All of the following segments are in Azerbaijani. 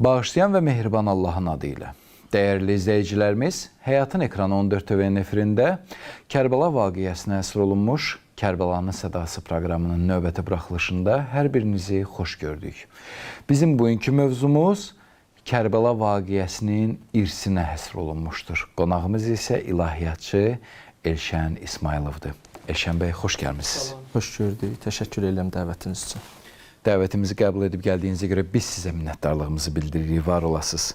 Bağışlayan və mehriban Allahın adı ilə. Dəyərli izləyicilərimiz, Həyatın Ekranı 14 TV-nin efirində Kərbəla vaqiəsinə həsr olunmuş Kərbəlanın Sədası proqramının növbəti buraxılışında hər birinizi xoş gördük. Bizim bugünkü mövzumuz Kərbəla vaqiəsinin irsinə həsr olunmuşdur. Qonağımız isə ilahiyyatçı Elşən İsmayılovdur. Elşən bəy, xoş gəlmisiniz. Xoş gördük. Təşəkkür edirəm dəvətiniz üçün. Dəvətimizi qəbul edib gəldiyinizə görə biz sizə minnətdarlığımızı bildiririk, var olasınız.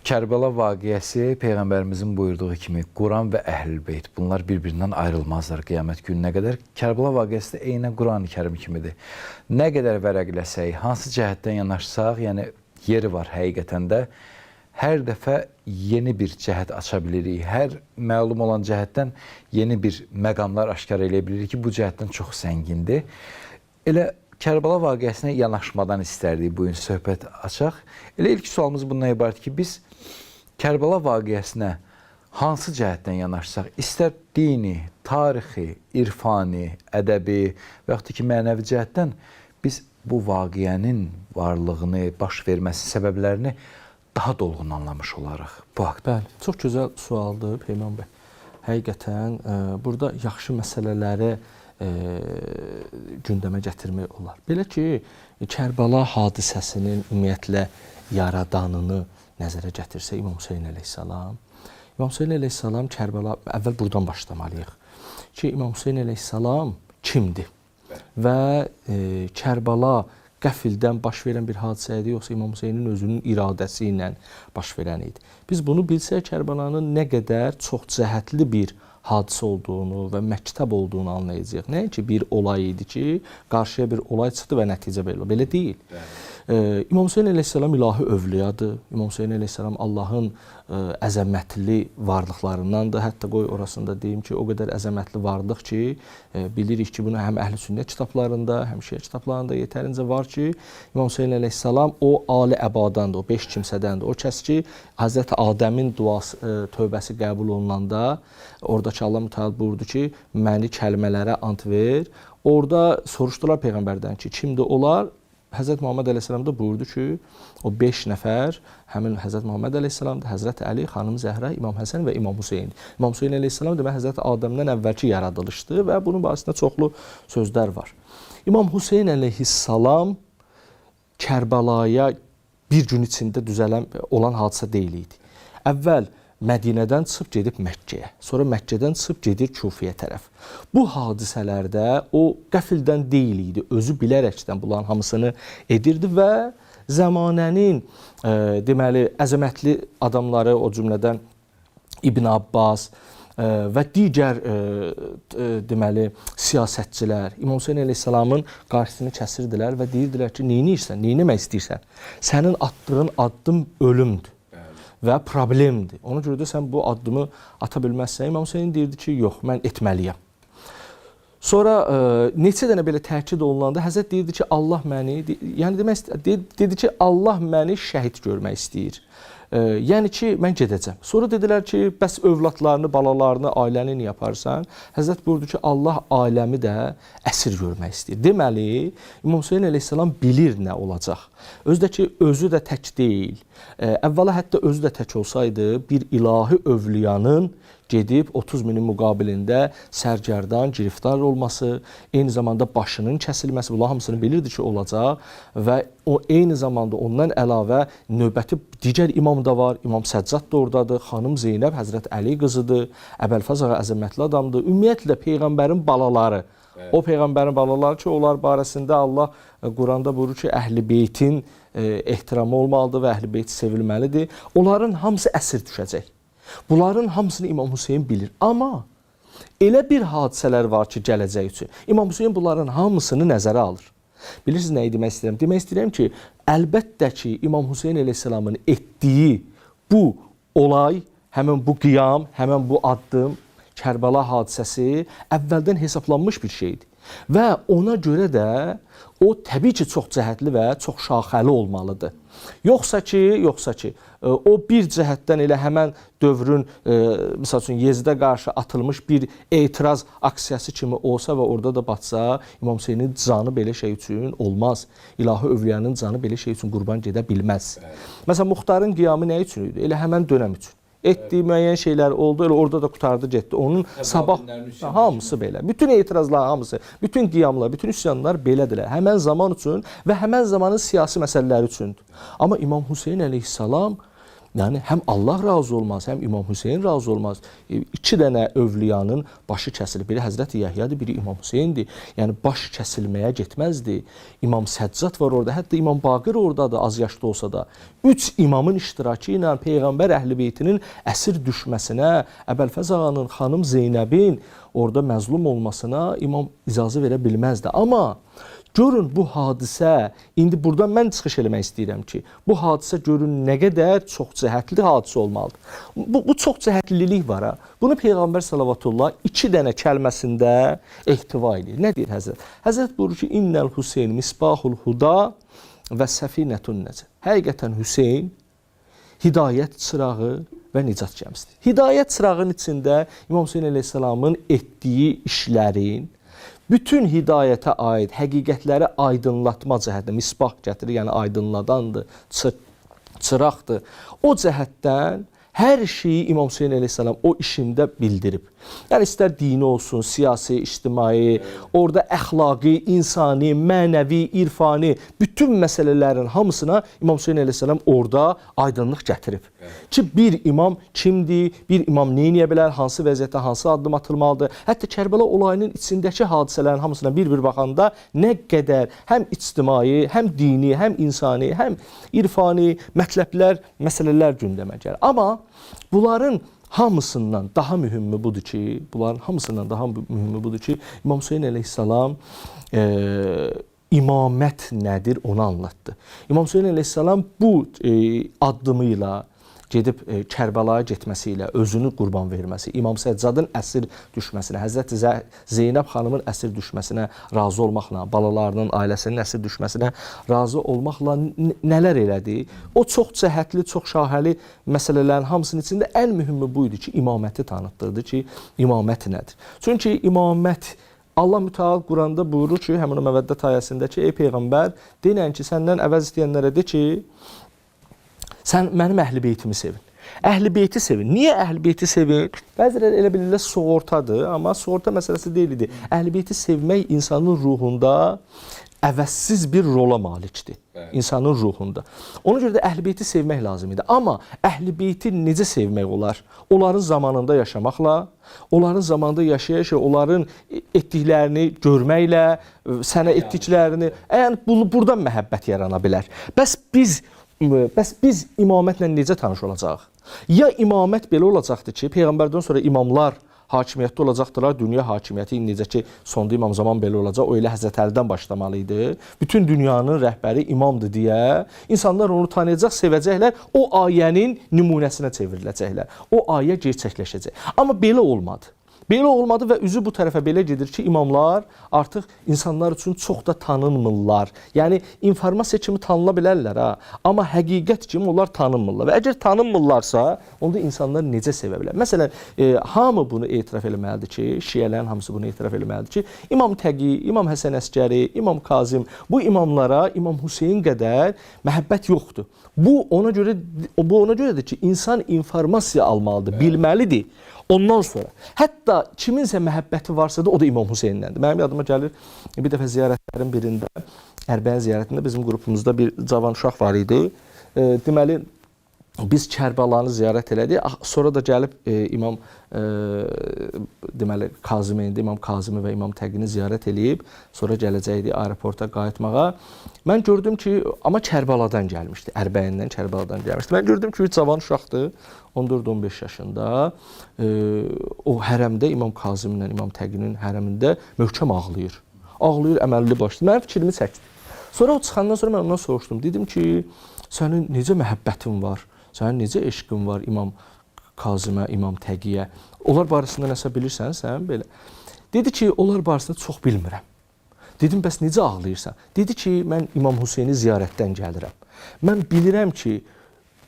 Kərbəla vaqiəsi Peyğəmbərimizin buyurduğu kimi Quran və Əhlül-Beyt bunlar bir-birindən ayrılmazlar qiyamət gününə qədər. Kərbəla vaqiəsi də eynən Qurani-Kərim kimidir. Nə qədər vərəqləsək, hansı cəhətdən yanaşsaq, yəni yeri var həqiqətən də hər dəfə yeni bir cəhət aça bilirik. Hər məlum olan cəhətdən yeni bir məqamlar aşkar eləyə bilirik ki, bu cəhətdən çox zəngindir. Elə Kərbəla vaqiəsinə yanaşmadan istərdik bu gün söhbət açaq. Elə ilk sualımız bundan ibarət ki, biz Kərbəla vaqiəsinə hansı cəhətdən yanaşsaq, istər dini, tarixi, irfani, ədəbi və yaxud da ki, mənəvi cəhətdən biz bu vaqiənin varlığını, baş verməsi səbəblərini daha dolğun anlamış olarıq. Bu haqda. Bəli, çox gözəl sualdır Peyman bəy. Həqiqətən burada yaxşı məsələləri gündəmə gətirmək olar. Belə ki, Kərbəla hadisəsinin ümumiyyətlə yaradanını nəzərə gətirsək İmam Hüseyn əleyhissalam. İmam Hüseyn əleyhissalam Kərbəla əvvəl buradan başlamalıyıq ki, İmam Hüseyn əleyhissalam kimdir? Və Kərbəla qəfildən baş verən bir hadisə idi, yoxsa İmam Hüseynin özünün iradəsi ilə baş verən idi? Biz bunu bilsək Kərbəlanın nə qədər çox cəhətli bir hadisə olduğunu və məktəb olduğunu anlayacağıq. Nəinki bir olay idi ki, qarşıya bir olay çıxdı və nəticə belə. Belə deyil. İmam Hüseyn əleyhissalam ilahi övliyadır. İmam Hüseyn əleyhissalam Allahın əzəmətli varlıqlarındandır. Hətta qoy orasında deyim ki, o qədər əzəmətli varlıq ki, bilirik ki, bunu həm Əhl-i Sünnət kitablarında, həm Şiə kitablarında yetərincə var ki, İmam Hüseyn əleyhissalam o ali əbadandır, o 5 kimsədəndir. O kəs ki, Həzrəti Adəmin duası, tövbəsi qəbul olunanda, oradakı Allah mütəal buyurdu ki, məni kəlmələrə ant ver. Orada soruşdular Peyğəmbərdən ki, kimdir onlar? Həzrət Muhammed əleyhissalam da buyurdu ki, o 5 nəfər həmin Həzrət Muhammed əleyhissalamdır, Həzrət Əli, xanım Zəhra, İmam Həsən və İmam Hüseyn. İmam Hüseyn əleyhissalam demək Həzrət Adəmdən əvvəlki yaradılışdır və bunun barəsində çoxlu sözlər var. İmam Hüseyn əleyhissalam Kərbəlaya bir gün içində düzələn olan hadisə deyil idi. Əvvəl Mədinədən çıxıb gedib Məkkəyə, sonra Məkkədən çıxıb gedir Kufiyə tərəf. Bu hadisələrdə o qəfildən deyil idi, özü bilərəkdən bunların hamısını edirdi və zəmanənin deməli əzəmətli adamları, o cümlədən İbn Abbas və digər deməli siyasətçilər İmam Hüseyn əleyhissalamın qarşısını kəsirdilər və deyirdilər ki, neynirsən, neynəmək istəyirsən? Sənin atdığın addım ölümdür və problemdir. Ona görə də sən bu addımı ata bilməzsən. İmam Hüseyn deyirdi ki, yox, mən etməliyəm. Sonra neçə dənə belə təkid olunanda Həzrət deyirdi ki, Allah məni, yəni demək dedi ki, Allah məni şəhid görmək istəyir. Yəni ki, mən gedəcəm. Sonra dedilər ki, bəs övladlarını, balalarını, ailəni niyə yaparsan? Həzrət buyurdu ki, Allah ailəmi də əsir görmək istəyir. Deməli, İmam Hüseyn əleyhissalam bilir nə olacaq. Özü də ki, özü də tək deyil. Əvvəla hətta özü də tək olsaydı, bir ilahi övliyanın gedib 30 minin müqabilində sərgərdan, giriftar olması, eyni zamanda başının kəsilməsi, bunların hamısını bilirdi ki, olacaq və o eyni zamanda ondan əlavə növbəti digər imam da var, İmam Səccad da oradadır, xanım Zeynəb Həzrət Əli qızıdır, Əbəlfəz ağa əzəmətli adamdır. Ümumiyyətlə Peyğəmbərin balaları, o Peyğəmbərin balaları ki, onlar barəsində Allah Quranda buyurur ki, Əhl-i Beytin ehtiramı olmalıdır və Əhl-i Beyt sevilməlidir. Onların hamısı əsir düşəcək. Bunların hamısını İmam Hüseyn bilir. Amma elə bir hadisələr var ki, gələcək üçün. İmam Hüseyn bunların hamısını nəzərə alır. Bilirsiniz nəyi demək istəyirəm? Demək istəyirəm ki, əlbəttə ki, İmam Hüseyn əleyhissalamın etdiyi bu olay, həmin bu qiyam, həmin bu addım, Kərbəla hadisəsi əvvəldən hesablanmış bir şeydir. Və ona görə də o təbii ki, çox cəhətli və çox şaxəli olmalıdır. Yoxsa ki, o bir cəhətdən elə həmən dövrün, misal üçün Yezidə qarşı atılmış bir etiraz aksiyası kimi olsa və orada da batsa, İmam Hüseynin canı belə şey üçün olmaz. İlahi övliyanın canı belə şey üçün qurban gedə bilməz. Məsələn, Muxtarın qiyamı nə üçün idi? Elə həmən dönəm üçün. Etdiyi müəyyən şeylər oldu, elə orada da qurtardı, getdi. Onun sabah hamısı belə. Bütün etirazlar hamısı, bütün qiyamlar, bütün üsyanlar belədirlər. Həmən zaman üçün və həmən zamanın siyasi məsələləri üçündür. Amma İmam Hüseyn əleyhissalam, yəni həm Allah razı olmaz, həm İmam Hüseyn razı olmaz. İki dənə övliyanın başı kəsilir. Biri Həzrəti Yəhyadır, biri İmam Hüseyndir. Yəni baş kəsilməyə getməzdi. İmam Səccad var orada, hətta İmam Baqir oradadır, az yaşda olsa da. 3 imamın iştirakı ilə Peyğəmbər Əhl-i Beytinin əsir düşməsinə, Əbəlfəz ağanın, xanım Zeynəbin orada məzlum olmasına imam icazə verə bilməzdi. Amma görün bu hadisə, indi buradan mən çıxış eləmək istəyirəm ki, bu hadisə görün nə qədər çox cəhətli hadisə olmalıdır. Bu çox cəhətlilik var ha. Bunu Peyğəmbər salavatullah 2 dənə kəlməsində ehtiva edir. Nə deyir Həzrət? Həzrət buyurur ki, İnnəl Hüseyn misbahul huda və səfinətun nəcə. Həqiqətən Hüseyn hidayət çırağı və nicat gəmisidir. Hidayət çırağının içində İmam Hüseyn əleyhissalamın etdiyi işlərin bütün hidayətə aid həqiqətləri aydınlatma cəhətdə misbah gətirir, yəni aydınladandır, çıraqdır. O cəhətdən hər şeyi İmam Hüseyn əleyhissalam o işində bildirib. Yəni istər dini olsun, siyasi, ictimai, orada əxlaqi, insani, mənəvi, irfani bütün məsələlərin hamısına İmam Hüseyn əleyhissalam orada aydınlıq gətirib. Ki bir imam kimdir, bir imam nə edə bilər, hansı vəziyyətdə hansı addım atılmalıdır. Hətta Kərbəla olayının içindəki hadisələrin hamısına bir-bir baxanda nə qədər həm ictimai, həm dini, həm insani, həm irfani mətləblər, məsələlər gündəmə gəlir. Amma bunların hamısından daha mühümü budur ki, İmam Hüseyn əleyhissalam imamət nədir onu anlatdı. İmam Hüseyn əleyhissalam bu addımı ilə gedib Kərbəlaya getməsi ilə özünü qurban verməsi, İmam Səccadın əsir düşməsinə, Həzrəti Zeynəb xanımın əsir düşməsinə razı olmaqla, balalarının, ailəsinin əsir düşməsinə razı olmaqla nələr elədi? O çox cəhətli, çox şahəli məsələlərin hamısının içində ən mühümü bu idi ki, imaməti tanıtdırdı ki, imamət nədir? Çünki imamət Allah mütəal Quranda buyurur ki, həmin o Məvəddət ayəsində ki, ey Peyğəmbər, denən ki, səndən əvəz istəyənlərə de ki, sən mənim əhl-i beytimi sevin. Əhl-i beyti sevin. Niyə əhl-i beyti sevin? Bəziləri elə bilirlər sığortadır, amma sığorta məsələsi deyil idi. Əhl-i beyti sevmək insanın ruhunda əvəzsiz bir rola malikdir. Bəli. İnsanın ruhunda. Ona görə də əhl-i beyti sevmək lazım idi. Amma əhl-i beyti necə sevmək olar? Onların zamanında yaşamaqla, onların zamanında yaşaya-yaşaya onların etdiklərini görməklə, sənə etdiklərini, yəni buradan məhəbbət yarana bilər. Bəs biz imamətlə necə tanış olacağıq? Ya imamət belə olacaqdır ki, Peyğəmbərdən sonra imamlar hakimiyyətdə olacaqdılar, dünya hakimiyyəti necə ki, sonda İmam Zaman belə olacaq, o elə Həzrət Əlidən başlamalı idi. Bütün dünyanın rəhbəri imamdır deyə insanlar onu tanıyacaq, sevəcəklər, o ayənin nümunəsinə çevriləcəklər. O ayə gerçəkləşəcək. Amma belə olmadı. Belə olmadı və üzü bu tərəfə belə gedir ki, imamlar artıq insanlar üçün çox da tanınmırlar. Yəni informasiya kimi tanına bilərlər ha, amma həqiqət kimi onlar tanınmırlar. Və əgər tanınmırlarsa, onda insanlar necə sevə bilər? Məsələn, hamı bunu etiraf eləməlidir ki, şiələrin hamısı bunu etiraf eləməlidir ki, İmam Təqi, İmam Həsən Əskəri, İmam Kazım, bu imamlara İmam Hüseyn qədər məhəbbət yoxdur. Bu ona görədir ki, insan informasiya almalıdır, bilməlidir. Ondan sonra, hətta kiminsə məhəbbəti varsa da o da İmam Hüseyndəndir. Mənim yadıma gəlir, bir dəfə ziyarətlərin birində, Ərbəyin ziyarətində bizim qrupumuzda bir cavan uşaq var idi. Deməli, biz Kərbəlanı ziyarət elədik. Sonra da gəlib İmam deməli Kazımeyndə İmam Kazımı və İmam Təqini ziyarət eləyib, sonra gələcəkdi aeroporta qayıtmağa. Mən gördüm ki, amma Kərbəladan gəlmişdi, Ərbəyindən Kərbəladan gəlmişdi. Mən gördüm ki, cavan uşaqdır, 14-15 yaşında. O hərəmdə İmam Kazımla İmam Təqinin hərəmində möhkəm ağlayır. Ağlayır, əməlli başlı. Mənim fikrimi çəkdi. Sonra o çıxandan sonra mən ondan soruşdum. Dedim ki, sənin necə məhəbbətin var? Sənin necə eşqin var İmam Kazımə, İmam Təqiyə? Onlar barəsində nəsə bilirsən sən belə? Dedi ki, onlar barəsində çox bilmirəm. Dedim, bəs necə ağlayırsan? Dedi ki, mən İmam Hüseyni ziyarətdən gəlirəm. Mən bilirəm ki,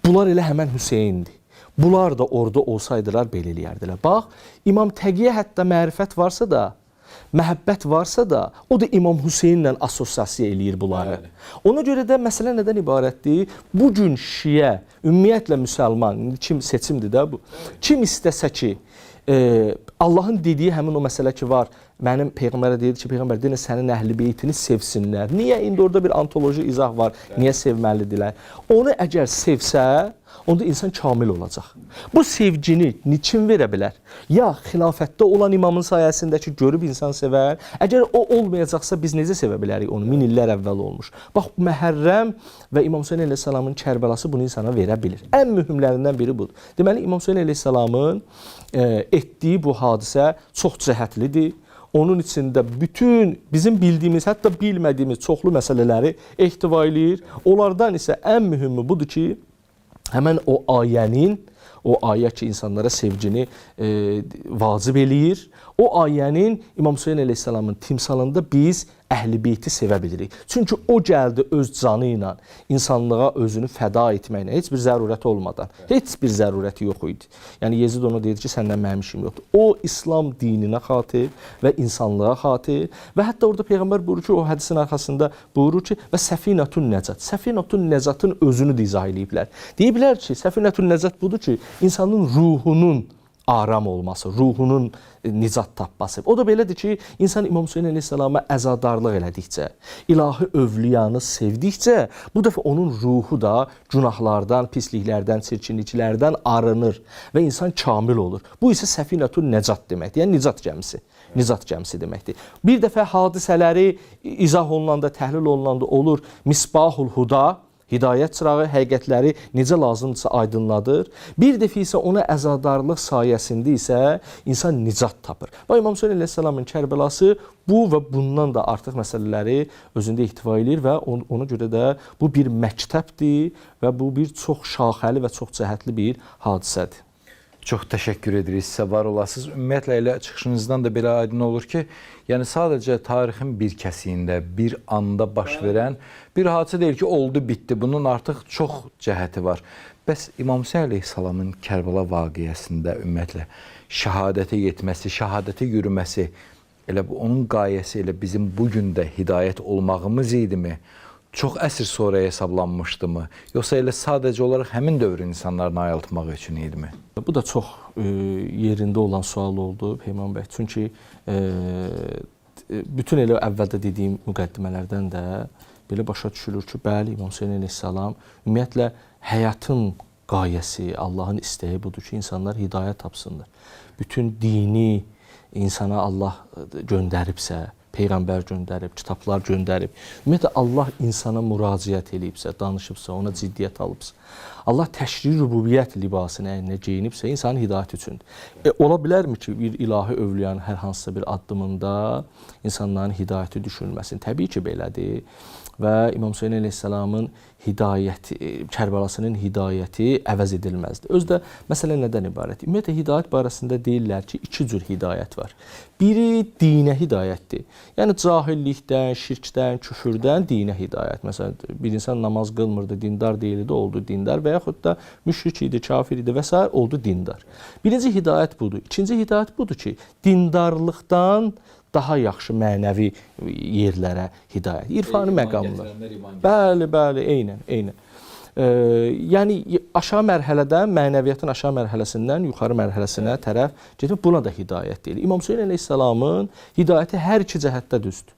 bunlar elə həmən Hüseyndir. Bunlar da orada olsaydılar belə eləyərdilər. Bax, İmam Təqiyə hətta mərifət varsa da, məhəbbət varsa da, o da İmam Hüseynlə assosiasiya eləyir bunları. Bəli. Ona görə də məsələ nədən ibarətdir? Bu gün şiə, ümumiyyətlə müsəlman, kim seçimdir də bu. Kim istəsə ki, Allahın dediyi həmin o məsələ ki var, mənim peyğəmbərə deyir ki, peyğəmbər deyir, sənin əhl-i beytini sevsinlər. Niyə? İndi orada bir antoloji izah var. Niyə sevməlidirlər? Onu əgər sevsə, onda insan kamil olacaq. Bu sevgini niçin verə bilər? Ya xilafətdə olan imamın sayəsində ki, görüb insan sevər. Əgər o olmayacaqsa biz necə sevə bilərik onu? Min illər əvvəl olmuş. Bax, Məhərrəm və İmam Hüseyn əleyhissalamın Kərbəlası bunu insana verə bilir. Ən mühümlərindən biri budur. Deməli, İmam Hüseyn əleyhissalamın etdiyi bu hadisə çox cəhətlidir. Onun içində bütün bizim bildiyimiz, hətta bilmədiyimiz çoxlu məsələləri ehtiva eləyir. Onlardan isə ən mühümü budur ki, həmən o ayənin, o ayə ki insanlara sevgini vacib eləyir, o ayənin İmam Hüseyn əleyhissalamın timsalında biz Əhl-i Beyti sevə bilirik. Çünki o gəldi öz canı ilə insanlığa özünü fəda etməklə, heç bir zərurəti olmadan, heç bir zərurəti yox idi. Yəni Yezid ona deyir ki, səndən mənim işim yoxdur. O İslam dininə xatir və insanlığa xatir və hətta orada peyğəmbər buyurur ki, o hədisin arxasında buyurur ki, və səfinətun nəcat. Səfinətun nəcatın özünü də izah eləyiblər. Deyiblər ki, səfinətun nəcat budur ki, insanın ruhunun aram olması, ruhunun nicat tapması. O da belədir ki, insan İmam Hüseyn əleyhissalama əzadarlıq elədikcə, ilahi övliyanı sevdikcə, bu dəfə onun ruhu da günahlardan, pisliklərdən, çirkinliklərdən arınır və insan kamil olur. Bu isə səfinətun nəcat deməkdir. Yəni nicat gəmisi. Nicat gəmisi deməkdir. Bir dəfə hadisələri izah olunanda, təhlil olunanda olur Misbahul Huda, hidayət çırağı həqiqətləri necə lazımdırsa aydınladır. Bir dəfə isə ona əzadarlıq sayəsində isə insan nicat tapır. Bax, İmam Hüseyn əleyhissalamın Kərbəlası bu və bundan da artıq məsələləri özündə ehtiva eləyir və ona görə də bu bir məktəbdir və bu bir çox şaxəli və çox cəhətli bir hadisədir. Çox təşəkkür edirik sizə, var olasınız. Ümumiyyətlə elə çıxışınızdan da belə aydın olur ki, yəni sadəcə tarixin bir kəsiyində, bir anda baş verən bir hadisə deyil ki, oldu, bitdi. Bunun artıq çox cəhəti var. Bəs İmam Hüseyn əleyhissalamın Kərbəla vaqiəsində ümumiyyətlə şəhadətə yetməsi, şəhadətə yürüməsi, elə bu onun qayəsi elə bizim bu gün də hidayət olmağımız idimi? Çox əsr sonra hesablanmışdımı? Yoxsa elə sadəcə olaraq həmin dövrün insanlarını ayıltmaq üçün idimi? Bu da çox yerində olan sual oldu Peyman bəy. Çünki bütün elə əvvəldə dediyim müqəddimələrdən də belə başa düşülür ki, bəli, İmam Hüseyn əleyhissalam ümumiyyətlə həyatın qayəsi, Allahın istəyi budur ki, insanlar hidayət tapsınlar. Bütün dini insana Allah göndəribsə, peyğəmbər göndərib, kitablar göndərib. Ümumiyyətlə Allah insana müraciət eləyibsə, danışıbsa, ona ciddiyyət alıbsa, Allah təşri rübubiyyət libasını əyninə geyinibsə, insanın hidayəti üçündür. Ola bilərmi ki, bir ilahi övliyanın hər hansısa bir addımında insanların hidayəti düşünülməsin? Təbii ki, belədir. Və İmam Hüseyn əleyhissalamın hidayəti, Kərbəlasının hidayəti əvəz edilməzdir. Özdə məsələ nədən ibarətdir? Ümumiyyətlə hidayət barəsində deyirlər ki, iki cür hidayət var. Biri dinə hidayətdir. Yəni cahillikdən, şirkdən, küfürdən dinə hidayət. Məsələn, bir insan namaz qılmırdı, dindar deyildi, oldu dindar və yaxud da müşrik idi, kafir idi və s. oldu dindar. Birinci hidayət budur. İkinci hidayət budur ki, dindarlıqdan daha yaxşı mənəvi yerlərə hidayət. İrfani məqamlar. Bəli, bəli, eynən, eynən. Yəni aşağı mərhələdən, mənəviyyatın aşağı mərhələsindən yuxarı mərhələsinə tərəf getmək, buna da hidayət deyilir. İmam Hüseyn əleyhissalamın hidayəti hər iki cəhətdə düzdür.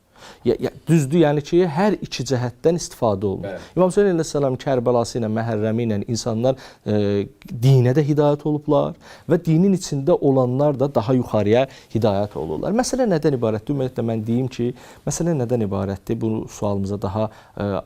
Düzdür, yəni ki, hər iki cəhətdən istifadə olunur. Bəli. İmam Hüseyn əleyhissalam Kərbəlası ilə, Məhərrəmi ilə insanlar dinə də hidayət olublar və dinin içində olanlar da daha yuxarıya hidayət olurlar. Məsələ nədən ibarətdir? Ümumiyyətlə mən deyim ki, məsələ nədən ibarətdir? Bu sualımıza daha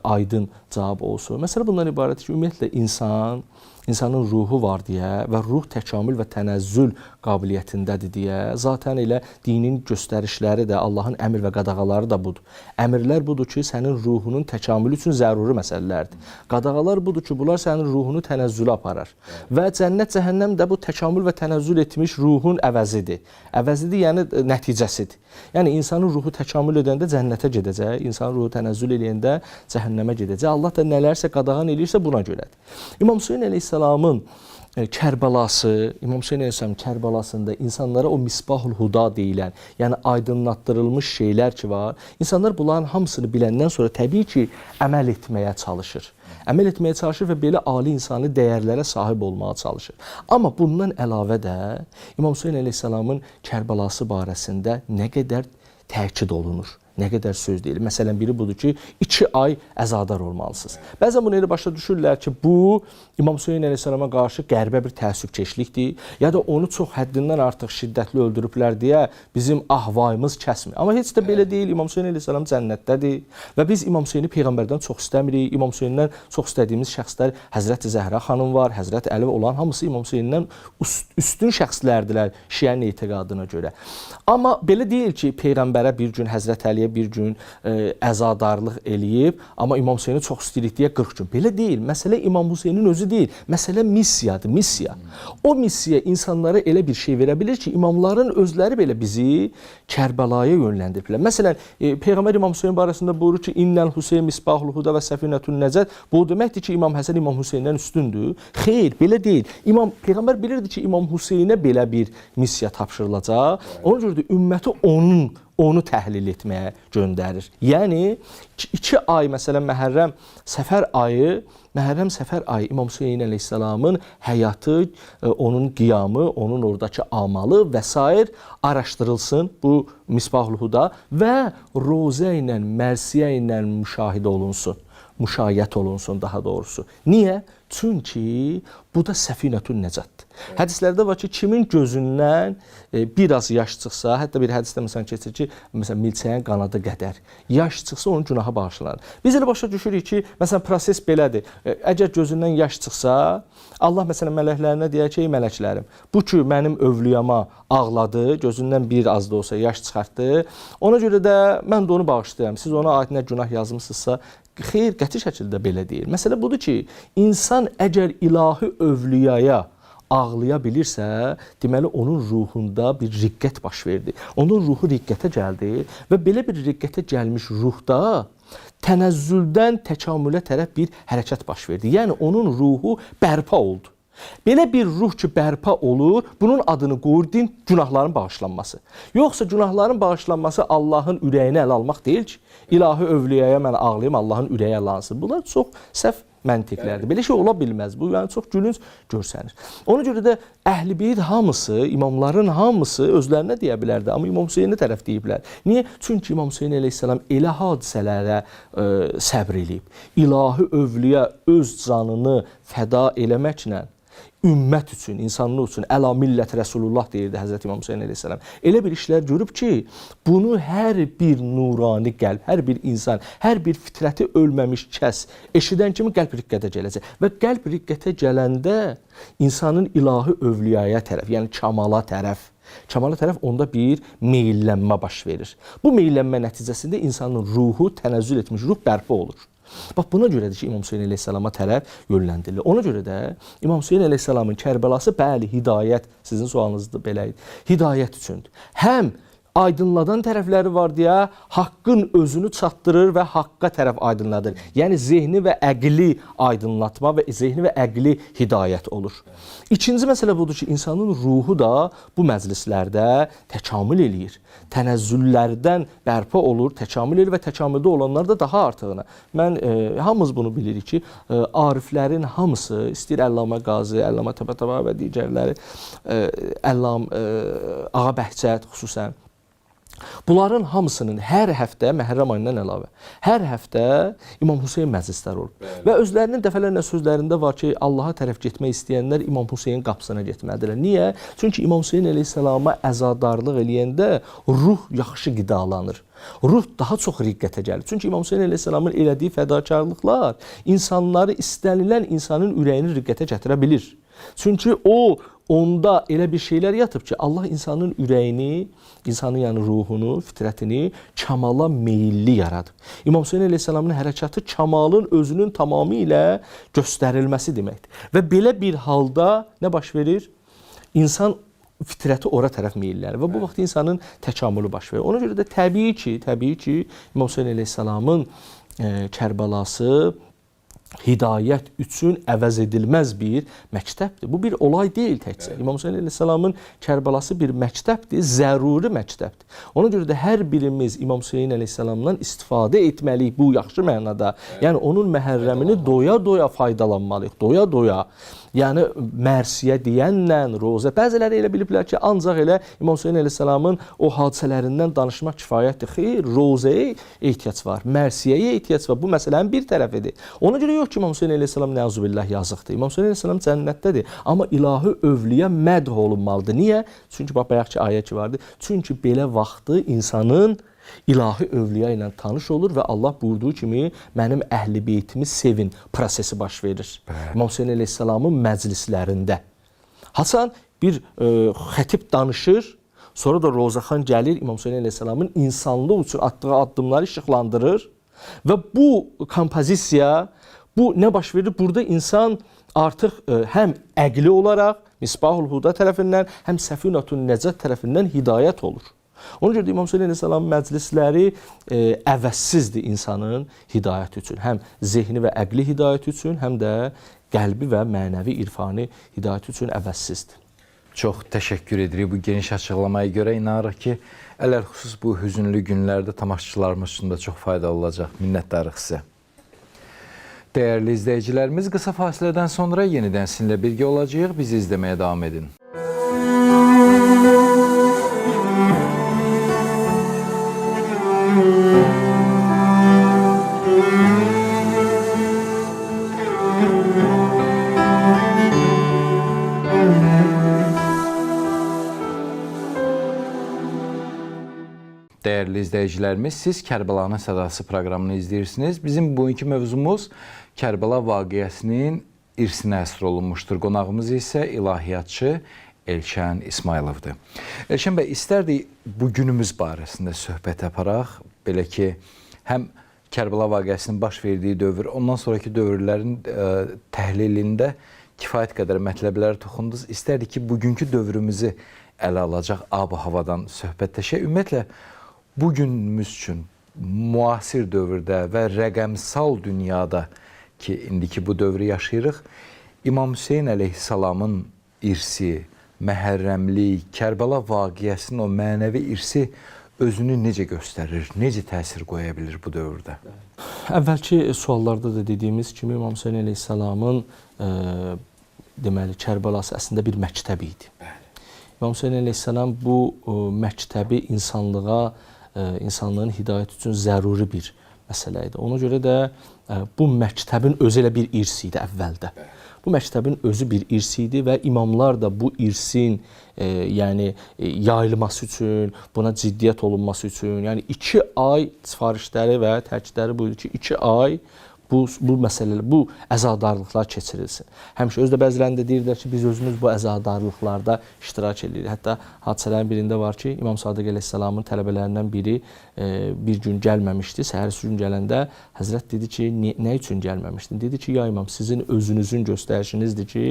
aydın cavab olsun. Məsələ bundan ibarətdir ki, ümumiyyətlə insan insanın ruhu var deyə və ruh təkamül və tənəzzül qabiliyyətindədir deyə, zaten elə dinin göstərişləri də, Allahın əmr və qadağaları da budur. Əmrlər budur ki, sənin ruhunun təkamülü üçün zəruri məsələlərdir. Qadağalar budur ki, bunlar sənin ruhunu tənəzzülə aparar. Və cənnət, cəhənnəm də bu təkamül və tənəzzül etmiş ruhun əvəzidir. Əvəzidir, yəni nəticəsidir. Yəni insanın ruhu təkamül edəndə cənnətə gedəcək, insanın ruhu tənəzzül eləyəndə cəhənnəmə gedəcək. Allah da nələrsə qadağan eləyirsə buna görədir. İmam Hüseyn əleyhissalamın Kərbəlası, İmam Hüseyn əleyhissalam Kərbəlasında insanlara o misbahul huda deyilən, yəni aydınlatdırılmış şeylər ki var, insanlar bunların hamısını biləndən sonra təbii ki, əməl etməyə çalışır. Əməl etməyə çalışır və belə ali insani dəyərlərə sahib olmağa çalışır. Amma bundan əlavə də İmam Hüseyn əleyhissalamın Kərbəlası barəsində nə qədər təkid olunur, nə qədər söz deyilir. Məsələn, biri budur ki, 2 ay əzadar olmalısınız. Bəzən bunu elə başa düşürlər ki, bu İmam Hüseyn əleyhissalama qarşı qəribə bir təəssübkeşlikdir, ya da onu çox həddindən artıq şiddətli öldürüblər deyə bizim ahvayımız kəsmir. Amma heç də belə deyil. İmam Hüseyn əleyhissalam cənnətdədir və biz İmam Hüseyni peyğəmbərdən çox istəmirik. İmam Hüseyndən çox istədiyimiz şəxslər Həzrəti Zəhra xanım var, Həzrəti Əli olan hamısı İmam Hüseyndən üstün şəxslərdirlər şiənin etiqadına görə. Amma belə deyil ki, peyğəmbərə bir gün, Həzrəti Əliyə bir gün əzadarlıq eləyib, amma İmam Hüseyni çox istəyirik deyə 40 gün. Belə deyil. Məsələ İmam Hüseynin özü deyil. Məsələ missiyadır, missiya. O missiya insanlara elə bir şey verə bilir ki, imamların özləri belə bizi Kərbəlaya yönləndiriblər. Məsələn, Peyğəmbər İmam Hüseyn barəsində buyurur ki, İnnəl Hüseyn misbahul huda və səfinətun nəcət. Bu deməkdir ki, İmam Həsən İmam Hüseyndən üstündür. Xeyr, belə deyil. Peyğəmbər bilirdi ki, İmam Hüseynə belə bir missiya tapşırılacaq. Ona görə də ümməti onu təhlil etməyə göndərir. Yəni 2 ay, məsələn, Məhərrəm Səfər ayı İmam Hüseyn əleyhissalamın həyatı, onun qiyamı, onun oradakı amalı və sair araşdırılsın bu Misbahul Huda və rozə ilə, mərsiyə ilə müşahidə olunsun. Müşayiət olunsun daha doğrusu. Niyə? Çünki bu da səfinətün nəcatdır. Hədislərdə var ki, kimin gözündən biraz yaş çıxsa, hətta bir hədisdə məsələn keçir ki, məsələn milçəyin qanadı qədər yaş çıxsa onun günahı bağışlanır. Biz elə başa düşürük ki, məsələn proses belədir. Əgər gözündən yaş çıxsa, Allah məsələn mələklərinə deyər ki, ey mələklərim, bu ki mənim övlüyama ağladı, gözündən bir az da olsa yaş çıxartdı. Ona görə də mən də onu bağışlayıram. Siz ona aid nə günah yazmısınızsa, xeyr, qəti şəkildə belə deyil. Məsələ budur ki, insan əgər ilahi övlüyaya ağlaya bilirsə, deməli onun ruhunda bir riqqət baş verdi. Onun ruhu riqqətə gəldi və belə bir riqqətə gəlmiş ruhda tənəzzüldən təkamülə tərəf bir hərəkət baş verdi. Yəni onun ruhu bərpa oldu. Belə bir ruh ki bərpa olur, bunun adını qoyur din günahların bağışlanması. Yoxsa günahların bağışlanması Allahın ürəyini ələ almaq deyil ki, ilahi övlüyaya mən ağlayım, Allahın ürəyi ələ alınsın. Bunlar çox səhv məntiqlərdir. Belə şey ola bilməz. Bu yəni çox gülünc görsənir. Ona görə də Əhl-i Beyt hamısı, imamların hamısı özlərinə deyə bilərdi, amma İmam Hüseynə tərəf deyiblər. Niyə? Çünki İmam Hüseyn əleyhissalam elə hadisələrə səbr eləyib. İlahi övlüyə öz canını fəda eləməklə ümmət üçün, insanlıq üçün, əla millət Rəsulullah deyirdi Həzrəti İmam Hüseyn əleyhissalam. Elə bir işlər görüb ki, bunu hər bir nurani qəlb, hər bir insan, hər bir fitrəti ölməmiş kəs eşidən kimi qəlb riqqətə gələcək. Və qəlb riqqətə gələndə insanın ilahi övliyaya tərəf, yəni kamala tərəf onda bir meyllənmə baş verir. Bu meyllənmə nəticəsində insanın ruhu, tənəzzül etmiş ruh bərpa olur. Bax, buna görədir ki, İmam Hüseyn əleyhissalama tərəf yönləndirilir. Ona görə də İmam Hüseyn əleyhissalamın Kərбəlası, bəli, hidayət, sizin sualınız da belə idi, hidayət üçündür. Həm aydınladan tərəfləri var deyə haqqın özünü çatdırır və haqqa tərəf aydınladır. Yəni zehni və əqli aydınlatma və zehni və əqli hidayət olur. İkinci məsələ budur ki, insanın ruhu da bu məclislərdə təkamül eləyir. Tənəzzüllərdən bərpa olur, təkamül eləyir və təkamüldə olanlar da daha artığına. Mən hamımız bunu bilirik ki, ariflərin hamısı, istəyir Əllamə Qazi, Əllamə Təbətəba və digərləri, Əllam Ağa Bəhcət xüsusən, Bunların hamısının hər həftə Məhərrəm ayından əlavə, hər həftə İmam Hüseyn məclisləri olub. Bəli. Və özlərinin dəfələrlə sözlərində var ki, Allaha tərəf getmək istəyənlər İmam Hüseyn qapısına getməlidirlər. Niyə? Çünki İmam Hüseyn əleyhissalama əzadarlıq eləyəndə ruh yaxşı qidalanır. Ruh daha çox riqqətə gəlir. Çünki İmam Hüseyn əleyhissalamın elədiyi fədakarlıqlar insanları istənilən insanın ürəyini riqqətə gətirə bilir. Çünki o onda elə bir şeylər yatıb ki, Allah insanın ürəyini, insanın yəni ruhunu, fitrətini kamala meyilli yaradıb. İmam Hüseyn əleyhissalamın hərəkatı kamalın özünün tamamilə göstərilməsi deməkdir. Və belə bir halda nə baş verir? İnsan fitrəti ora tərəf meyillənir və bu vaxt insanın təkamülü baş verir. Ona görə də təbii ki, İmam Hüseyn əleyhissalamın Kərbəlası hidayət üçün əvəz edilməz bir məktəbdir. Bu bir olay deyil təkcə. Evet. İmam Hüseyn əleyhissalamın Kərbalası bir məktəbdir, zəruri məktəbdir. Ona görə də hər birimiz İmam Hüseyn əleyhissalamdan istifadə etməliyik bu yaxşı mənada. Evet. Yəni onun məhərrəmini doya-doya faydalanmalıyıq, doya-doya. Yəni mərsiyə deyənlə, rozə. Bəziləri elə biliblər ki, ancaq elə İmam Hüseyn əleyhissalamın o hadisələrindən danışmaq kifayətdir. Xeyr, rozəyə ehtiyac var, mərsiyəyə ehtiyac var. Bu məsələnin bir tərəfidir. Ona görə yox ki, İmam Hüseyn əleyhissalam nəuzubillah yazıqdır. İmam Hüseyn əleyhissalam cənnətdədir. Amma ilahi övliya mədh olunmalıdır. Niyə? Çünki bax bayaqki ayə ki vardı. Çünki belə vaxtı insanın ilahi övliya ilə tanış olur və Allah buyurduğu kimi mənim əhl-i beytimi sevin prosesi baş verir. Bəli. İmam Hüseyn əleyhissalamın məclislərində. Hasan bir xətib danışır, sonra da Rozaxan gəlir İmam Hüseyn əleyhissalamın insanlıq üçün atdığı addımları işıqlandırır və bu kompozisiya, bu nə baş verir? Burada insan artıq həm əqli olaraq Misbahul Huda tərəfindən, həm Səfinətun Nəcət tərəfindən hidayət olur. Ona görə də İmam Hüseyn əleyhissalamın məclisləri əvəzsizdir insanın hidayəti üçün. Həm zehni və əqli hidayəti üçün, həm də qəlbi və mənəvi irfani hidayəti üçün əvəzsizdir. Çox təşəkkür edirik bu geniş açıqlamaya görə. İnanırıq ki, ələlxüsus bu hüzünlü günlərdə tamaşaçılarımız üçün də çox faydalı olacaq. Minnətdarıq sizə. Dəyərli izləyicilərimiz, qısa fasilədən sonra yenidən sizinlə birgə olacağıq. Bizi izləməyə davam edin. Dəyərli izləyicilərimiz, siz Kərbəlanın Sədası proqramını izləyirsiniz. Bizim bugünkü mövzumuz Kərbəla vaqiəsinin irsinə həsr olunmuşdur. Qonağımız isə ilahiyyatçı Elşən İsmayılovdur. Elşən bəy, istərdik bu günümüz barəsində söhbət aparaq. Belə ki, həm Kərbəla vaqiəsinin baş verdiyi dövr, ondan sonraki dövrlərin təhlilində kifayət qədər mətləblərə toxundunuz. İstərdik ki, bugünkü dövrümüzü ələ alacaq ab-havadan söhbətləşək. Ümumiyyətlə, bugünümüz üçün müasir dövrdə və rəqəmsal dünyada ki, indiki bu dövrü yaşayırıq, İmam Hüseyn əleyhissalamın irsi, məhərrəmlik, Kərbəla vaqiəsinin o mənəvi irsi özünü necə göstərir, necə təsir qoya bilir bu dövrdə? Əvvəlki suallarda da dediyimiz kimi İmam Hüseyn əleyhissalamın deməli Kərbəlası əslində bir məktəb idi. Bəli. İmam Hüseyn əleyhissalam bu məktəbi insanlığa, insanlığın hidayəti üçün zəruri bir məsələ idi. Ona görə də bu məktəbin özü elə bir irs idi əvvəldə. Bəli. Bu məktəbin özü bir irs idi və imamlar da bu irsin yəni yayılması üçün, buna ciddiyyət olunması üçün, yəni 2 ay sifarişləri və təkidləri bu idi ki, 2 ay bu məsələlər, bu əzadarlıqlar keçirilsin. Həmişə özü də bəzilərində deyirdilər ki, biz özümüz bu əzadarlıqlarda iştirak edirik. Hətta hadisələrin birində var ki, İmam Sadiq əleyhissalamın tələbələrindən biri bir gün gəlməmişdi. Səhərisi gün gələndə Həzrət dedi ki, nə üçün gəlməmişdin? Dedi ki, ya İmam, sizin özünüzün göstərişinizdir ki,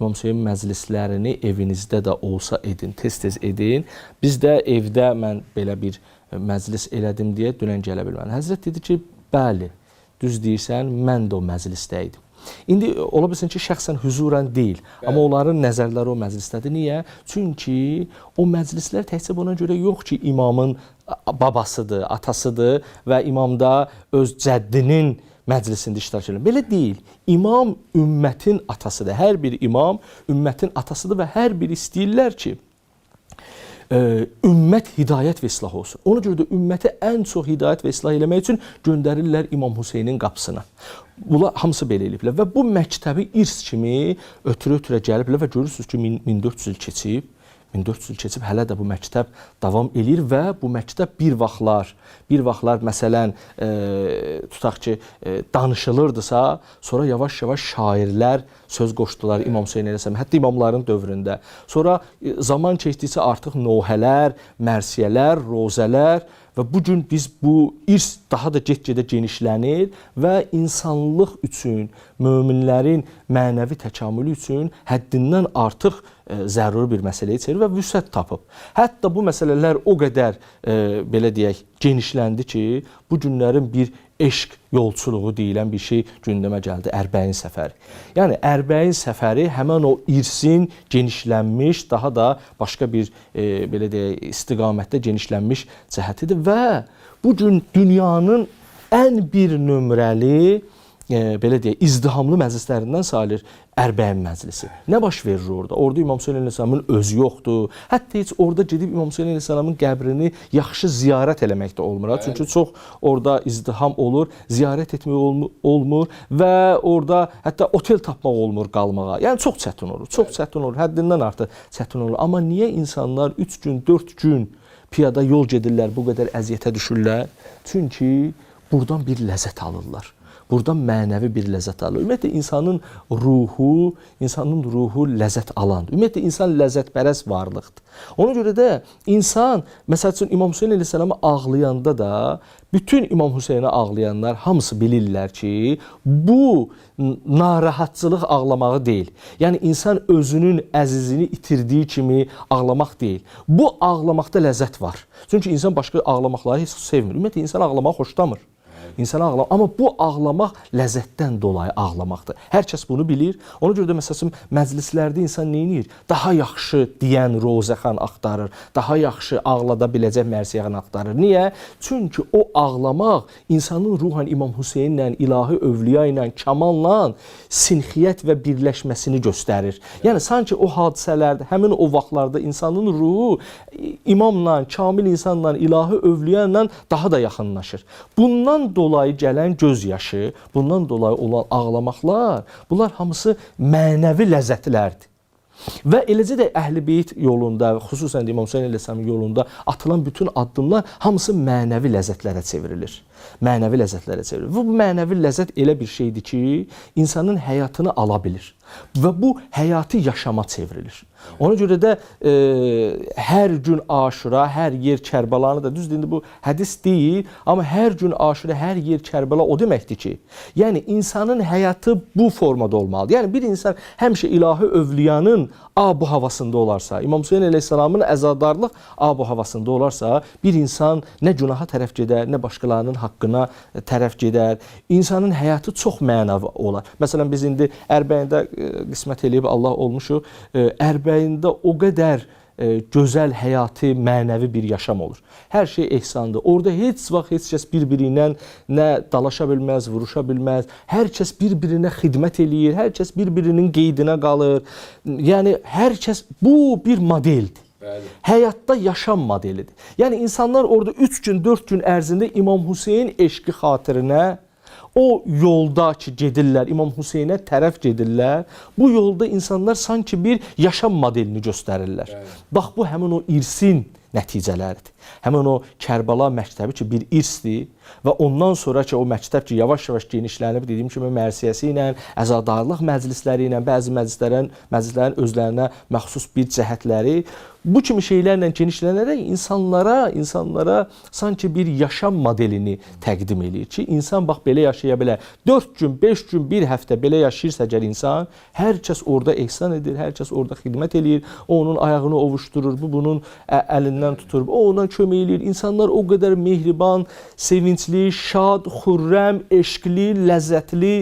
İmam Hüseyn məclislərini evinizdə də olsa edin, tez-tez edin. Biz də evdə mən belə bir məclis elədim deyə dünən gələ bilmədim. Həzrət dedi ki, bəli, düz deyirsən, mən də o məclisdə idim. İndi ola bilsin ki, şəxsən hüzuran deyil, bəli, amma onların nəzərləri o məclisdədir. Niyə? Çünki o məclislər təkcə buna görə yox ki, imamın babasıdır, atasıdır və imam da öz cəddinin məclisində iştirak edir. Belə deyil. İmam ümmətin atasıdır. Hər bir imam ümmətin atasıdır və hər biri istəyirlər ki, Ümmət hidayət və islah olsun. Ona görə də ümməti ən çox hidayət və islah eləmək üçün göndərirlər İmam Hüseynin qapısına. Bunlar hamısı belə eləyiblər və bu məktəbi irs kimi ötürə-ötürə gəliblər və görürsünüz ki, 1400 il keçib. 1400 il keçib hələ də bu məktəb davam eləyir və bu məktəb bir vaxtlar məsələn tutaq ki, danışılırdısa, sonra yavaş-yavaş şairlər söz qoşdular İmam Hüseyn əleyhissalam, hətta imamların dövründə. Sonra zaman keçdikcə artıq nohələr, mərsiyələr, rozələr və bu gün biz bu irs daha da get-gedə genişlənir və insanlıq üçün, möminlərin mənəvi təkamülü üçün həddindən artıq zəruri bir məsələyə çevrilir və vüsət tapıb. Hətta bu məsələlər o qədər belə deyək, genişləndi ki, bu günlərin bir eşq yolçuluğu deyilən bir şey gündəmə gəldi, Ərbəin səfəri. Yəni Ərbəin səfəri həmən o irsin genişlənmiş, daha da başqa bir belə deyək, istiqamətdə genişlənmiş cəhətidir və bu gün dünyanın ən bir nömrəli belə deyək, izdihamlı məclislərindən sayılır Ərbəin məclisi. Nə baş verir orada? Orada İmam Hüseyn əleyhissalamın özü yoxdur. Hətta heç orada gedib İmam Hüseyn əleyhissalamın qəbrini yaxşı ziyarət eləmək də olmur. Çünki çox orada izdiham olur, ziyarət etmək olmur və orada hətta otel tapmaq olmur qalmağa. Yəni çox çətin olur. Çox çətin olur. Həddindən artıq çətin olur. Amma niyə insanlar 3 gün, 4 gün piyada yol gedirlər, bu qədər əziyyətə düşürlər? Çünki buradan bir ləzzət alırlar. Buradan mənəvi bir ləzzət alır. Ümumiyyətlə insanın ruhu ləzzət alandır. Ümumiyyətlə insan ləzzətpərəst varlıqdır. Ona görə də insan, məsəl üçün İmam Hüseyn əleyhissalamı ağlayanda da bütün İmam Hüseynə ağlayanlar hamısı bilirlər ki, bu narahatçılıq ağlamağı deyil. Yəni insan özünün əzizini itirdiyi kimi ağlamaq deyil. Bu ağlamaqda ləzzət var. Çünki insan başqa ağlamaqları heç sevmir. Ümumiyyətlə insan ağlamağı xoşlamır. İnsan ağlamır. Amma bu ağlamaq ləzzətdən dolayı ağlamaqdır. Hər kəs bunu bilir. Ona görə də məsələn məclislərdə insan nə edir? Daha yaxşı deyən rozəxan axtarır. Daha yaxşı ağlada biləcək mərsiyəxan axtarır. Niyə? Çünki o ağlamaq insanın ruhən İmam Hüseynlə, ilahi övliya ilə, kamalla sinxiyyət və birləşməsini göstərir. Yəni sanki o hadisələrdə, həmin o vaxtlarda insanın ruhu imamla, kamil insanla, ilahi övliya ilə daha da yaxınlaşır. Bundan dolayı gələn göz yaşı, bundan dolayı olan ağlamaqlar, bunlar hamısı mənəvi ləzzətlərdir. Və eləcə də Əhl-i Beyt yolunda, xüsusən də İmam Hüseyn əleyhissalamın yolunda atılan bütün addımlar hamısı mənəvi ləzzətlərə çevrilir. Mənəvi ləzzətlərə çevrilir. Və bu mənəvi ləzzət elə bir şeydir ki, insanın həyatını ala bilir. Və bu həyatı yaşama çevrilir. Ona görə də hər gün Aşura, hər yer Kərbəlanı da, düzdür indi bu hədis deyil, amma hər gün Aşura, hər yer Kərbəla o deməkdir ki, yəni insanın həyatı bu formada olmalıdır. Yəni bir insan həmişə ilahi övliyanın abu havasında olarsa, İmam Hüseyn əleyhissalamın əzadarlıq abu havasında olarsa, bir insan nə günaha tərəf gedər, nə başqalarının haqqına tərəf gedər. İnsanın həyatı çox mənavi olar. Məsələn biz indi Ərbəyində qismət eləyib Allah olmuşuq. Ərbəyində o qədər gözəl həyati, mənəvi bir yaşam olur. Hər şey ehsandır. Orada heç vaxt heç kəs bir-biri ilə nə dalaşa bilməz, vuruşa bilməz. Hər kəs bir-birinə xidmət eləyir, hər kəs bir-birinin qeydinə qalır. Yəni hər kəs, bu bir modeldir. Bəli. Həyatda yaşam modelidir. Yəni insanlar orada 3 gün, 4 gün ərzində İmam Hüseyn eşqi xatirinə o yolda ki gedirlər, İmam Hüseynə tərəf gedirlər. Bu yolda insanlar sanki bir yaşam modelini göstərirlər. Bəli. Bax bu həmin o irsin nəticələridir. Həmin o Kərbəla məktəbi ki bir irsdir və ondan sonra ki o məktəb ki yavaş-yavaş genişlənib, dediyim kimi mərsiyəsi ilə, əzadarlıq məclisləri ilə, bəzi məclislərin özlərinə məxsus bir cəhətləri, bu kimi şeylərlə genişlənərək insanlara sanki bir yaşam modelini təqdim eləyir ki, insan bax belə yaşaya bilər. 4 gün, 5 gün, bir həftə belə yaşayırsa əgər insan, hər kəs orada ehsan edir, hər kəs orada xidmət eləyir, o onun ayağını ovuşdurur, bu bunun əlindən tutur, o ona kömək eləyir. İnsanlar o qədər mehriban, sevincli, şad, xürrəm, eşqli, ləzzətli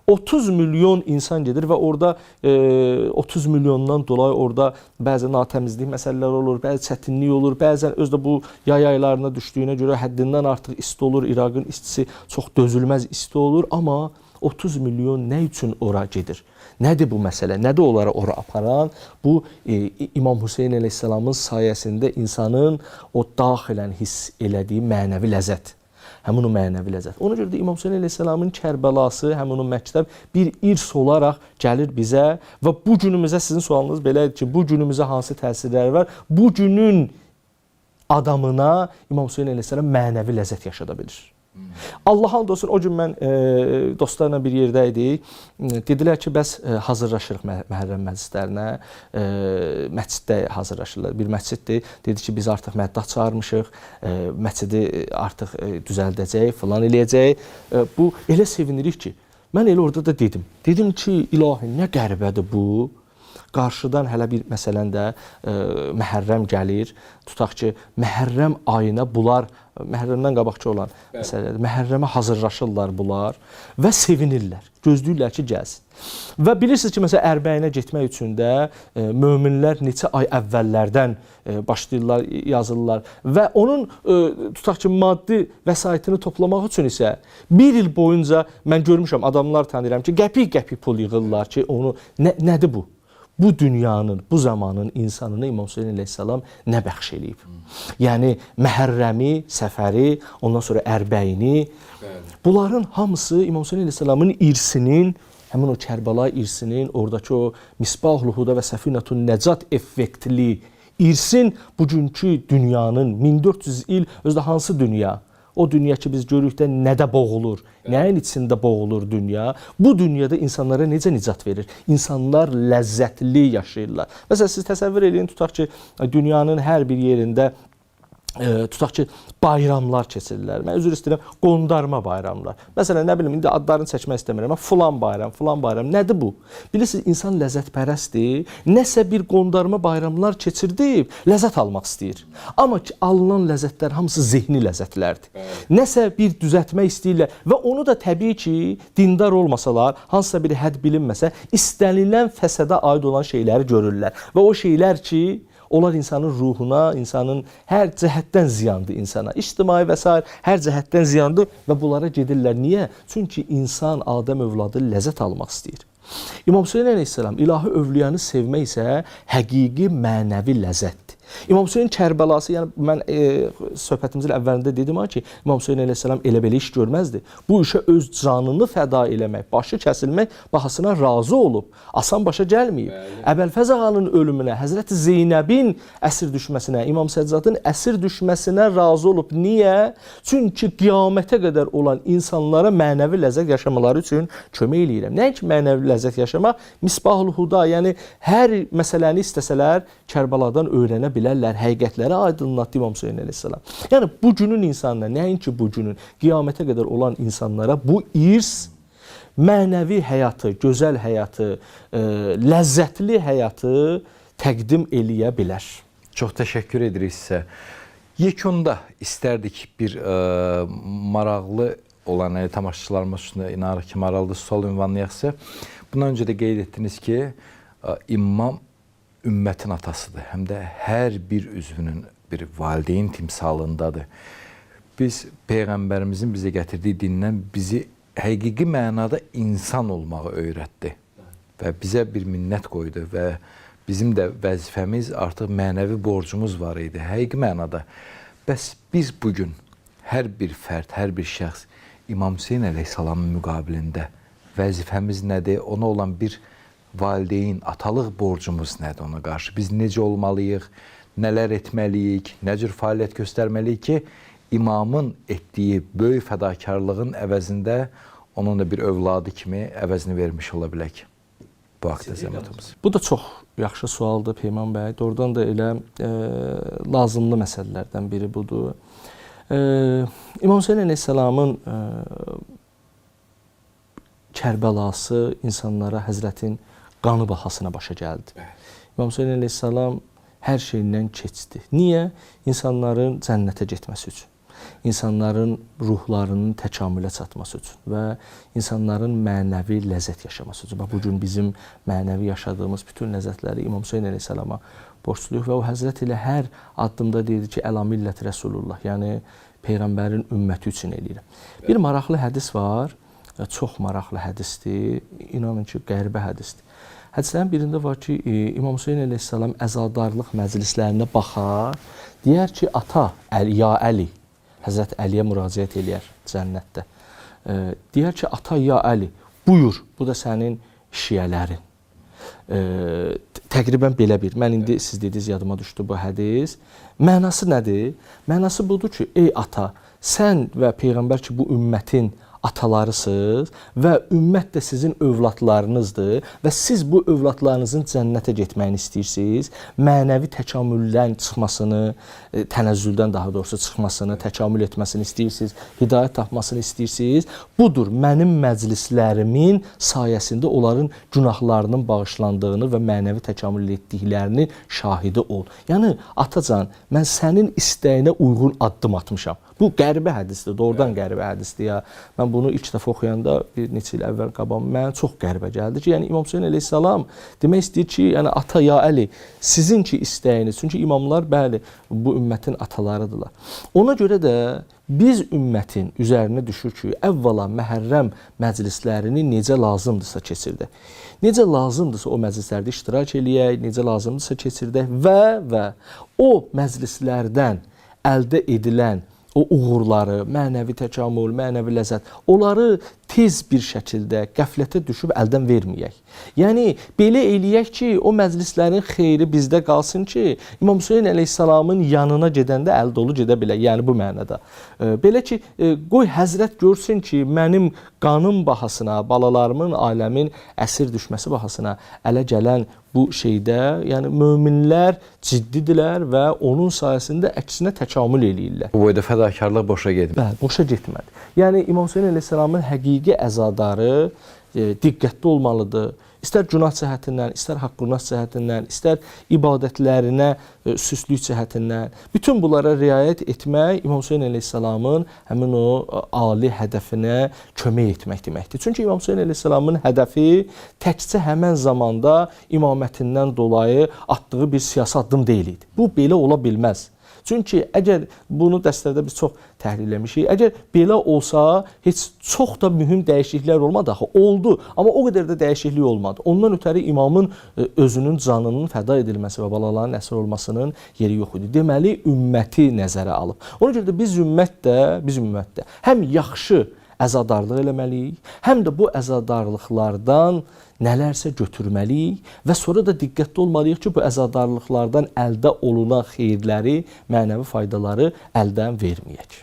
30 milyon insan gedir və orada 30 milyondan dolayı orada bəzi natəmizlik məsələləri olur, bəzi çətinlik olur, bəzən özdə bu yay aylarına düşdüyünə görə həddindən artıq isti olur. İraqın istisi çox dözülməz isti olur, amma 30 milyon nə üçün ora gedir? Nədir bu məsələ? Nədir onları ora aparan? Bu İmam Hüseyn əleyhissalamın sayəsində insanın o daxilən hiss elədiyi mənəvi ləzzət. Həmin o mənəvi ləzzət. Ona görə də İmam Hüseyn əleyhissalamın Kərbəlası, həmin o məktəb bir irs olaraq gəlir bizə və bu günümüzə sizin sualınız belədir ki, bu günümüzə hansı təsirləri var? Bu günün adamına İmam Hüseyn əleyhissalam mənəvi ləzzət yaşada bilir. Allah and olsun, o gün mən dostlarla bir yerdə idik. Dedilər ki, bəs hazırlaşırıq Məhərrəm məclislərinə. Məsciddə hazırlaşırlar. Bir məsciddir. Dedi ki, biz artıq məddah çağırmışıq. Məscidi artıq düzəldəcəyik, filan eləyəcəyik. Bu elə sevinirik ki, mən elə orada da dedim. Dedim ki, ilahi, nə qəribədir bu. Qarşıdan hələ bir məsələn də Məhərrəm gəlir. Tutaq ki, Məhərrəm ayına bunlar, Məhərrəmdən qabaqçı olan məsələdir. Məhərrəmə hazırlaşırlar bunlar və sevinirlər. Gözləyirlər ki, gəlsin. Və bilirsiniz ki, məsələn, Ərbəyinə getmək üçün də möminlər neçə ay əvvəllərdən başlayırlar, yazırlar və onun tutaq ki, maddi vəsaitini toplamaq üçün isə bir il boyunca mən görmüşəm, adamlar tanıyıram ki, qəpik-qəpik pul yığırlar ki, onu nədir bu? Bu dünyanın, bu zamanın insanına İmam Hüseyn əleyhissalam nə bəxş eləyib? Yəni Məhərrəmi, Səfəri, ondan sonra Ərbəyini, bunların hamısı İmam Hüseyn əleyhissalamın irsinin, həmin o Kərbəla irsinin, oradakı o Misbahul Huda və Səfinətun Nəcat effektli irsin bugünkü dünyanın 1400 il, özü də hansı dünya? O dünya ki, biz görürük də nədə boğulur, nəyin içində boğulur dünya. Bu dünyada insanlara necə nicat verir? İnsanlar ləzzətli yaşayırlar. Məsələn, siz təsəvvür eləyin, tutaq ki, dünyanın hər bir yerində tutaq ki, bayramlar keçirirlər. Mən üzr istəyirəm, qondarma bayramlar. Məsələn, nə bilim, indi adlarını çəkmək istəmirəm, amma filan bayram, filan bayram. Nədir bu? Bilirsiniz, insan ləzzətpərəstdir. Nəsə bir qondarma bayramlar keçirdib, ləzzət almaq istəyir. Amma ki, alınan ləzzətlər hamısı zehni ləzzətlərdir. Nəsə bir düzəltmək istəyirlər və onu da təbii ki, dindar olmasalar, hansısa bir hədd bilinməsə, istənilən fəsada aid olan şeyləri görürlər. Və o şeylər ki, onlar insanın ruhuna, insanın hər cəhətdən ziyandır insana. İctimai və sair hər cəhətdən ziyandır və bunlara gedirlər. Niyə? Çünki insan, Adəm övladı ləzzət almaq istəyir. İmam Hüseyn əleyhissalam ilahi övliyanı sevmək isə həqiqi mənəvi ləzzətdir. İmam Hüseyn Kərbəlası, yəni mən söhbətimizin əvvəlində dedim ki, İmam Hüseyn əleyhissalam elə belə iş görməzdi. Bu işə öz canını fəda eləmək, başı kəsilmək bahasına razı olub, asan başa gəlməyib. Əbəlfəz ağanın ölümünə, Həzrəti Zeynəbin əsir düşməsinə, İmam Səccadın əsir düşməsinə razı olub. Niyə? Çünki qiyamətə qədər olan insanlara mənəvi ləzzət yaşamaları üçün kömək eləyirəm. Nəinki mənəvi ləzzət yaşamaq, Misbahul Huda, yəni hər məsələni istəsələr Kərbəladan öyrənə bilərlər, həqiqətləri aydınlatdı İmam Hüseyn əleyhissalam. Yəni bu günün insanına, nəinki bu günün, qiyamətə qədər olan insanlara bu irs mənəvi həyatı, gözəl həyatı, ləzzətli həyatı təqdim eləyə bilər. Çox təşəkkür edirik sizə. Yekunda istərdik bir maraqlı olan, yəni tamaşaçılarımız üçün də inanırıq ki, maraqlı sual ünvanlayaq sizə. Bundan öncə də qeyd etdiniz ki, imam ümmətin atasıdır. Həm də hər bir üzvünün bir valideyn timsalındadır. Biz Peyğəmbərimizin bizə gətirdiyi dindən bizi həqiqi mənada insan olmağı öyrətdi və bizə bir minnət qoydu və bizim də vəzifəmiz, artıq mənəvi borcumuz var idi, həqiqi mənada. Bəs biz bugün hər bir fərd, hər bir şəxs İmam Hüseyn əleyhissalamın müqabilində vəzifəmiz nədir? Ona olan bir valideyn, atalıq borcumuz nədir ona qarşı? Biz necə olmalıyıq, nələr etməliyik, nə cür fəaliyyət göstərməliyik ki, imamın etdiyi böyük fədakarlığın əvəzində onun da bir övladı kimi əvəzini vermiş ola bilək. Bu haqda zəhmət olmasa. Bu da çox yaxşı sualdır Peyman bəy. Doğrudan da elə lazımlı məsələlərdən biri budur. İmam Hüseyn əleyhissalamın Kərbəlası insanlara Həzrətin qanı bahasına başa gəldi. İmam Hüseyn əleyhissalam hər şeyindən keçdi. Niyə? İnsanların cənnətə getməsi üçün. İnsanların ruhlarının təkamülə çatması üçün və insanların mənəvi ləzzət yaşaması üçün. Bax, bugün bizim mənəvi yaşadığımız bütün ləzzətləri İmam Hüseyn əleyhissalama borcluyuq və o Həzrət ilə hər addımda deyirdi ki, əla millət Rəsulullah, yəni Peyğəmbərin ümməti üçün eləyirəm. Bir maraqlı hədis var. çox maraqlı hədisdir. İnanın ki, qəribə hədisdir. Hədislərin birində var ki, İmam Hüseyn əleyhissalam əzadarlıq məclislərinə baxar, deyər ki, ata, ya Əli, Həzrət Əliyə müraciət eləyər cənnətdə. Deyər ki, ata, ya Əli, buyur, bu da sənin şiələrin. Təqribən belə bir. Mən indi siz dediniz, yadıma düşdü bu hədis. Mənası nədir? Mənası budur ki, ey ata, sən və peyğəmbər ki, bu ümmətin atalarısınız və ümmət də sizin övladlarınızdır və siz bu övladlarınızın cənnətə getməyini istəyirsiniz, mənəvi təkamüldən çıxmasını, tənəzzüldən daha doğrusu çıxmasını, təkamül etməsini istəyirsiniz, hidayət tapmasını istəyirsiniz. Budur mənim məclislərimin sayəsində onların günahlarının bağışlandığını və mənəvi təkamül etdiklərinin şahidi ol. Yəni atacan, mən sənin istəyinə uyğun addım atmışam. Bu qəribə hədisdir, doğrudan qəribə hədisdir ya. Mən bunu ilk dəfə oxuyanda bir neçə il əvvəl qabağım mənə çox qəribə gəldi ki, yəni İmam Hüseyn əleyhissalam demək istəyir ki, yəni ata ya Əli, sizin ki istəyiniz, çünki imamlar bəli bu ümmətin atalarıdırlar. Ona görə də biz ümmətin üzərinə düşür ki, əvvəla Məhərrəm məclislərini necə lazımdırsa keçirdək. Necə lazımdırsa o məclislərdə iştirak eləyək, necə lazımdırsa keçirdək və o məclislərdən əldə edilən o uğurları, mənəvi təkamül, mənəvi ləzzət, onları tez bir şəkildə qəflətə düşüb əldən verməyək. Yəni belə eləyək ki, o məclislərin xeyri bizdə qalsın ki, İmam Hüseyn əleyhissalamın yanına gedəndə əl dolu gedə bilək. Yəni bu mənada. Belə ki, qoy həzrət görsün ki, mənim qanım bahasına, balalarımın, ailəmin əsir düşməsi bahasına ələ gələn bu şeydə, yəni möminlər ciddidirlər və onun sayəsində əksinə təkamül eləyirlər. Bu boyda fədakarlıq boşa getmir. Bəli, boşa getmədi. Yəni İmam Hüseyn əleyhissalamın həqiqi əzadarı diqqətli olmalıdır. İstər günah cəhətindən, istər haqq-günah cəhətindən, istər ibadətlərinə süslük cəhətindən. Bütün bunlara riayət etmək İmam Hüseyn əleyhissalamın həmin o ali hədəfinə kömək etmək deməkdir. Çünki İmam Hüseyn əleyhissalamın hədəfi təkcə həmən zamanda imamətindən dolayı atdığı bir siyasi addım deyil idi. Bu belə ola bilməz. Çünki əgər bunu dərslərdə biz çox təhlil eləmişik, əgər belə olsa heç çox da mühüm dəyişikliklər olmadı axı. Oldu, amma o qədər də dəyişiklik olmadı. Ondan ötəri imamın özünün canının fəda edilməsi və balaların əsir olmasının yeri yox idi. Deməli, ümməti nəzərə alıb. Ona görə də biz ümmətdə həm yaxşı əzadarlıq eləməliyik, həm də bu əzadarlıqlardan nələrsə götürməliyik və sonra da diqqətli olmalıyıq ki, bu əzadarlıqlardan əldə olunan xeyirləri, mənəvi faydaları əldən verməyək.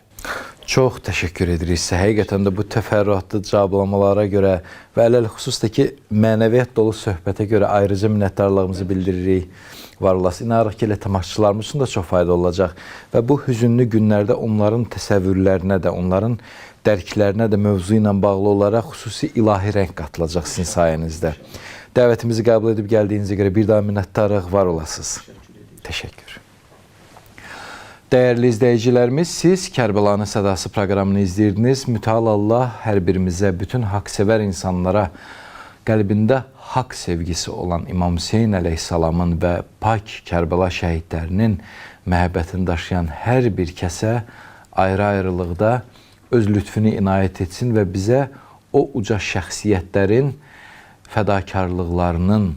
Çox təşəkkür edirik sizə. Həqiqətən də bu təfərrüatlı cavablamalara görə və ələlxüsus da ki, mənəviyyat dolu söhbətə görə ayrıca minnətdarlığımızı bildiririk. Var olasın. İnanırıq ki, elə tamaşaçılarımız üçün də çox faydalı olacaq və bu hüzünlü günlərdə onların təsəvvürlərinə də, onların dərklərinə də mövzu ilə bağlı olaraq xüsusi ilahi rəng qatılacaq sizin sayənizdə. Dəvətimizi qəbul edib gəldiyinizə görə bir daha minnətdarıq, var olasınız. Təşəkkür. Dəyərli izləyicilərimiz, siz Kərbəlanın Sədası proqramını izləyirdiniz. Mütəal Allah hər birimizə, bütün haqsevər insanlara qəlbində haqq sevgisi olan İmam Hüseyn əleyhissalamın və pak Kərbəla şəhidlərinin məhəbbətini daşıyan hər bir kəsə ayrı-ayrılıqda öz lütfünü inayət etsin və bizə o uca şəxsiyyətlərin fədakarlıqlarının,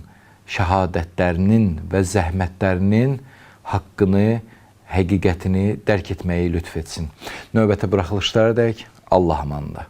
şəhadətlərinin və zəhmətlərinin haqqını, həqiqətini dərk etməyi lütf etsin. Növbəti buraxılışlara dək Allah amanında.